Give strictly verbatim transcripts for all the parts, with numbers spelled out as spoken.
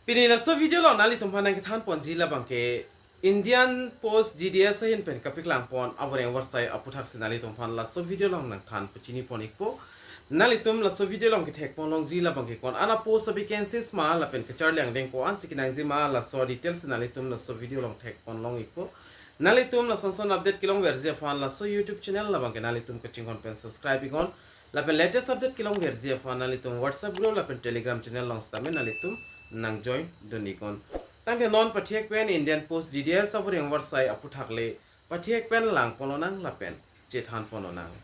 Pini laso video along nanglitum aphan nangkethan ponji labang ke Indian Post G D S ahin pen kapaklang pon avoreng avarsai aputhaksi nanglitum aphan laso video along nangthan pachini pon ikpo. Nanglitum laso video along kethek pon longji labang ke ko-an a post a vacancies ma lapen kacharli angdeng ko-ansi kenangji ma laso details nanglitum laso video along thek pon long ikpo. Nanglitum lason son update kelongverji aphan laso YouTube channel labang ke nanglitum kachinghon pen subscribe iknon. Lapen latest update kelongverji aphan nanglitum WhatsApp group lapen Telegram channel along sitame nanglitum nang join dun iknon. Tangte non pathek pen Indian Post G D S avoreng avarsai aputhak le pathek pen lang pon lonang lapen chethan pon lonang.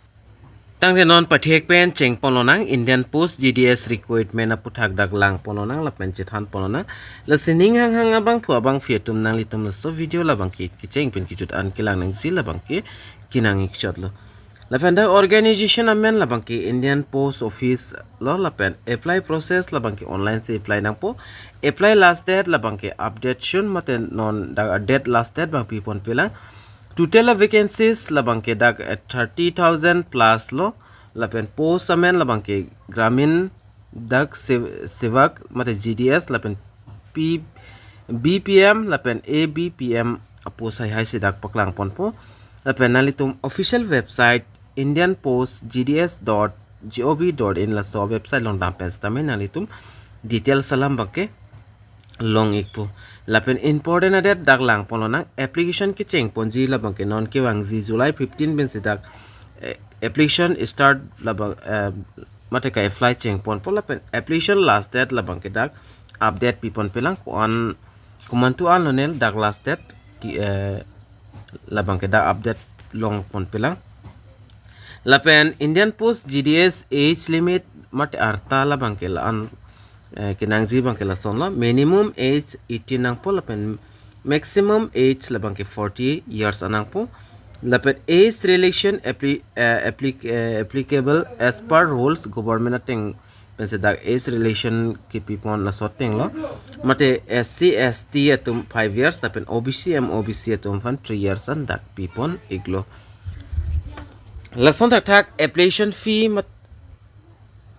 Tangte non pathek pen cheng pon lonang Indian Post G D S recruitment aputhak dak lang pon lonang lapen chethan pon lonang. Lasi ning hanghang abangphu abangphi atum nanglitum laso video labang ke kecheng pen kejut an kelang nangji labang ke kenang ikchot lo. Lapen dak organization amen labang ke Indian Post Office lo lapen apply process labang ke online si apply nangpo. Apply last date labang ke update shun mate non dak date last date abang pi ponpelang. Total a vacancies labang ke dak eh, thirty thousand plus lo lapen post amen labang ke Gramin Dak Se- Sevak mate G D S lapen P B P M lapen A B P M a post hai hai si dak paklang ponpo. Lapen nanglitum official website Indian Post G D S dot G O V dot in laso website along dam pen sitame nanglitum details alam abang ke long ikpo. Lapen important a date dak lang pon lonang application kecheng ponji labang ke non kevangji July fifteen pensi dak eh, application start labang eh, mate ka apply cheng ponpo lapen application last date labang ke dak update pi ponpelang ko-an komantu an lonel dak last date ki eh, labang ke dak update long ponpelang. Lapen Indian Post G D S age limit mate arta labang ke la-an eh, kenangji abang ke lason lo. Minimum age eighteen nangpo lapen maximum age labang ke forty years an nangpo. Lapen age relation appli- eh, applic- eh, applicable as per rules government ateng pensi dak age relation kepi pon laso ateng lo. Mate S C S T atum five years lapen O B C M O B C atum aphan three years an dak pi pon iklo. Lason thakthak application fee mat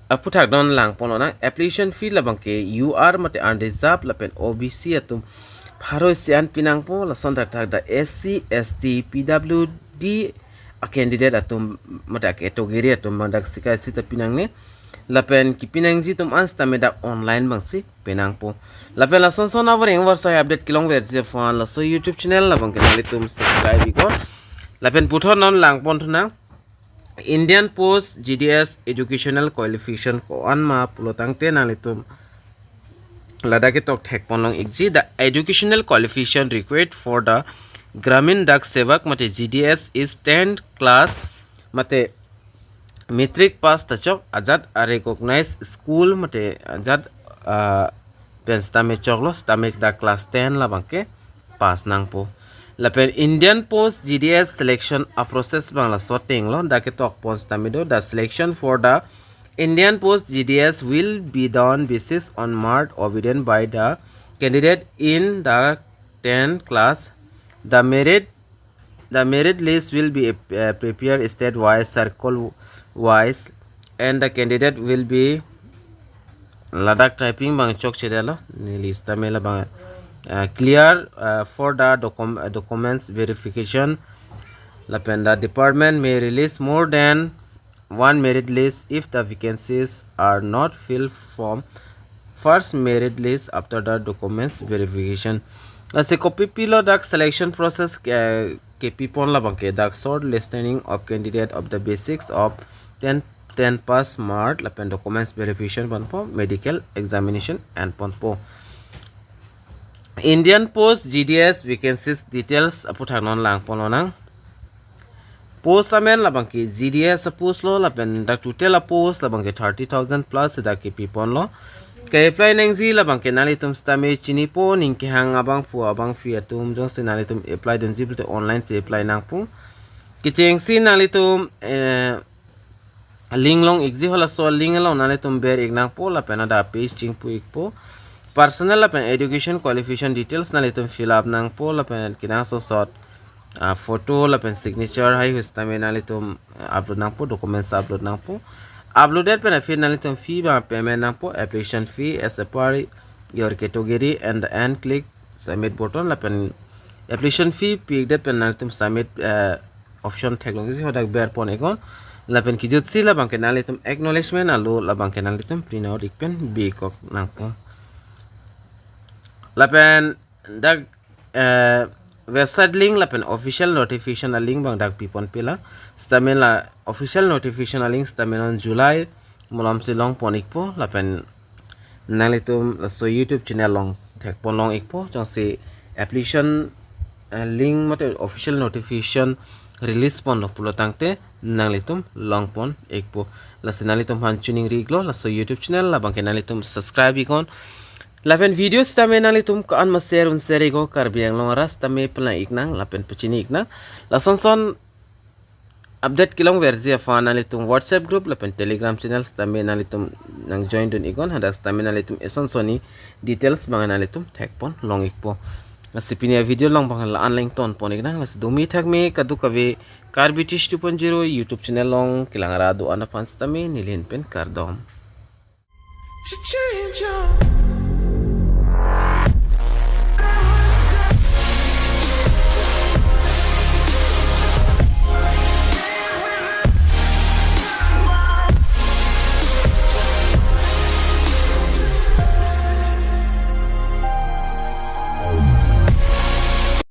aputhak non lang pon lonang application fee labang ke U R mate unreserved lapen O B C atum pharo isi an pi nangpo. Lason thakthak dak S C S T P W D a candidate atum mate a category atum abang dak sika sita pi nangne. Lapen kepi nangji atum an sitame dak online abang si pi nangpo. Lapen lason son avoreng avarsai update kelongverji aphan laso YouTube channel labang ke nanglitum subscribe iknon. Lapen puthot non lang pon thunang Indian Post G D S educational qualification ko-an ma pulo tangte nanglitum ladak ketok thek pon long ikji. The educational qualification required for the Gramin Dak Sevak mate G D S is tenth class mate matric pass ta chok ajat a recognized school mate ajat ah, pen sitame choklo sitame dak class ten labang ke pass nangpo. Lapen Indian Post G D S selection a process abang laso ateng lo dak ketok pon sitame do the selection for the Indian Post G D S will be done basis on mark obtained by the candidate in the tenth class. The merit the merit list will be uh, prepared state wise, circle wise, and the candidate will be ladak typing abang chokche detlo neli sitame labang uh, clear uh, for the docum- uh, documents verification. Lapen the department may release more than one merit list if the vacancies are not filled from first merit list after the documents verification. Lasi kopi pilo dak selection process ke kepi pon labang ke dak short listing of candidate of the basics of ten ten pass mark lapen documents verification ponpo medical examination and ponpo. Indian Post G D S vacancies details aputhak non lang pon lonang. Post amen labang ke G D S a post lo lapen dak total a post labang ke thirty thousand plus dak kepi pon lo. Ke apply nangji labang ke nanglitum sitame chinipo ning kehang abangphu abangphi atum jongsi nanglitum apply dunji pulote online si apply nangpo. Kechengsi nanglitum eh, link long ikji halaso link along nanglitum ber ik nangpo lapen ada page chingpu ikpo. Personal lapen education qualification details nanglitum fill up nangpo lapen kenangsot sot ah, photo lapen signature hai hu sitame nanglitum eh, upload nangpo documents upload nangpo. Uploaded pen aphi nanglitum fee abang payment nangpo application fee as a per your category and then click submit button lapen application fee pi-ikdet pen nanglitum submit, eh, option theklongsi hadak ber pon iknon. Lapen kijutsi labangke nanglitum acknowledgement alo labangke nanglitum print out ik pen bikok nangpo. Lapen dak, eh, website link lapen official notification a-link abang dak pi ponpe la. Sitame la official notification a-link sitame non July malomsi long pon ikpo lapen nanglitum laso YouTube channel along thek pon long ikpo, jongsi application, eh, link mate official notification release ponlo pulo tangte nanglitum long pon ikpo. Lasi nanglitum aphan choningri iklo, laso YouTube channel labangke nanglitum subscribe iknon. Lapen video sitame nanglitum ko-an ma share un share iknon, Karbi Anglong arat sitame plang iknang lapen pachini iknang. Lason son update kelongverji aphan nanglitum WhatsApp group lapen Telegram channel sitame nanglitum nang join dun iknon, hadak sitame nanglitum eson sonni details abang nanglitum thek pon long ikpo. Lasi pini a-video along abang la-an le ington pon iknang. Lasi dumi thakme kadokave Karbi Tish two point zero YouTube channel along kelang ra do-an aphan sitame neli ahin pen kardom. To change your